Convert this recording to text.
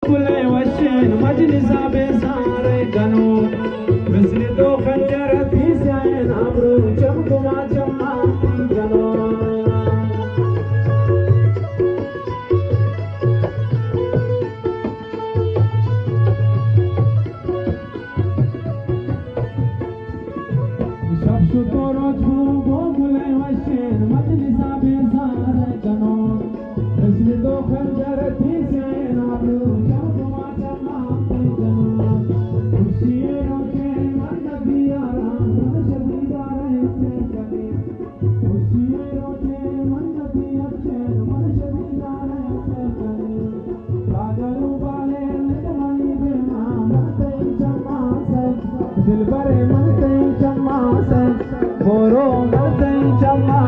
گلیں وشیں مجلس ءَ بیزار ءَ گنوک، مثل دو خنجر تیزیں ابرو چم گما چما گنوک۔ شپ شت ءُ روچ گوں گلیں وشیں مجلس ءَ بیزار ءَ گنوک، مثل دو خنجر تیزیں ابرو چم گما چما گنوک۔ خوشی ءِ روچے من نہ دیاراں، من شدی داریں سر کنی۔ خوشی ءِ روچے من نہ دیاراں، من شدی داریں سر کنی۔ پاگل ءُ بالیں نہ منی دیما، من تئی چما سر۔ دلبر من تئی چما سر، گورو من تئی چما